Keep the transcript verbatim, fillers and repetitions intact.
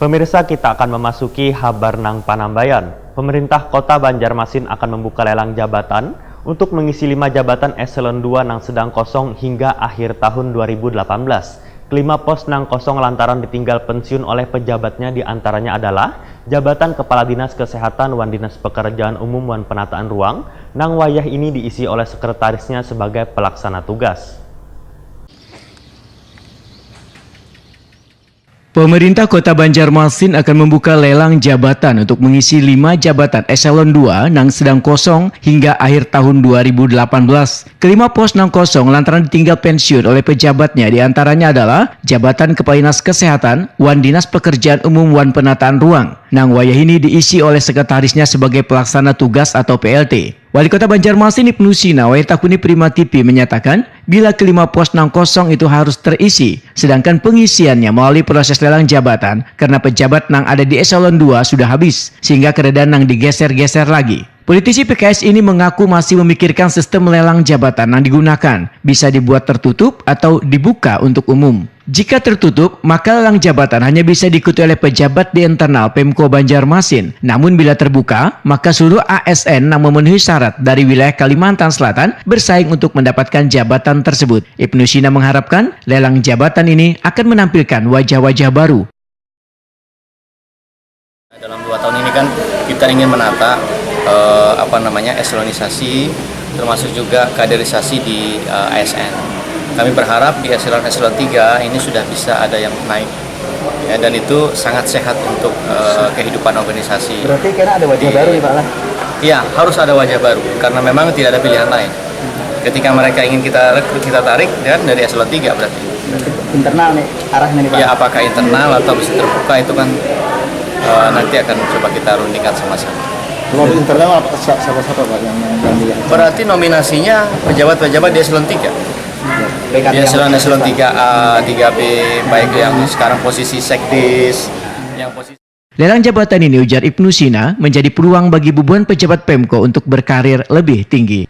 Pemirsa, kita akan memasuki habar nang panambayan. Pemerintah Kota Banjarmasin akan membuka lelang jabatan untuk mengisi lima jabatan eselon dua nang sedang kosong hingga akhir tahun dua ribu delapan belas. Kelima pos nang kosong lantaran ditinggal pensiun oleh pejabatnya, diantaranya adalah jabatan Kepala Dinas Kesehatan wan Dinas Pekerjaan Umum wan Penataan Ruang, nang wayah ini diisi oleh sekretarisnya sebagai pelaksana tugas. Pemerintah Kota Banjarmasin akan membuka lelang jabatan untuk mengisi lima jabatan eselon dua nang sedang kosong hingga akhir tahun dua ribu delapan belas. Kelima pos nang kosong lantaran ditinggal pensiun oleh pejabatnya, diantaranya adalah jabatan Kepala Dinas Kesehatan wan Dinas Pekerjaan Umum wan Penataan Ruang, nang wayah ini diisi oleh sekretarisnya sebagai pelaksana tugas atau P L T. Wali Kota Banjarmasin Ibnu Sina wayah takuni Prima T V menyatakan, bila kelima pos nang kosong itu harus terisi, sedangkan pengisiannya melalui proses lelang jabatan karena pejabat nang ada di eselon dua sudah habis, sehingga keadaan nang digeser-geser lagi. Politisi P K S ini mengaku masih memikirkan sistem lelang jabatan yang digunakan bisa dibuat tertutup atau dibuka untuk umum. Jika tertutup, maka lelang jabatan hanya bisa diikuti oleh pejabat di internal Pemko Banjarmasin. Namun bila terbuka, maka seluruh A S N yang memenuhi syarat dari wilayah Kalimantan Selatan bersaing untuk mendapatkan jabatan tersebut. Ibnu Sina mengharapkan lelang jabatan ini akan menampilkan wajah-wajah baru. Dalam dua tahun ini kan kita ingin menata eh, apa namanya eselonisasi, termasuk juga kaderisasi di eh, A S N. Kami berharap di eselon-eselon tiga ini sudah bisa ada yang naik. Ya, dan itu sangat sehat untuk eh, kehidupan organisasi. Berarti kena ada wajah Di- baru nih Pak lah. Iya, harus ada wajah baru karena memang tidak ada pilihan lain. Ketika mereka ingin kita rekrut, kita tarik, dan dari eselon tiga berarti. Internal nih arahnya nih Pak. Ya, apakah internal atau bisa terbuka, itu kan eh, nanti akan coba kita rundingkan sama-sama. Kalau di internal apa siapa-siapa Pak yang yang yang dilihat? Berarti nominasinya pejabat-pejabat di eselon tiga. Baik, Di yang eselon eselon tiga A, tiga B, baik yang sekarang posisi sekdis, yang posisi Lelang jabatan ini, ujar Ibnu Sina, menjadi peluang bagi bubuhan pejabat Pemko untuk berkarir lebih tinggi.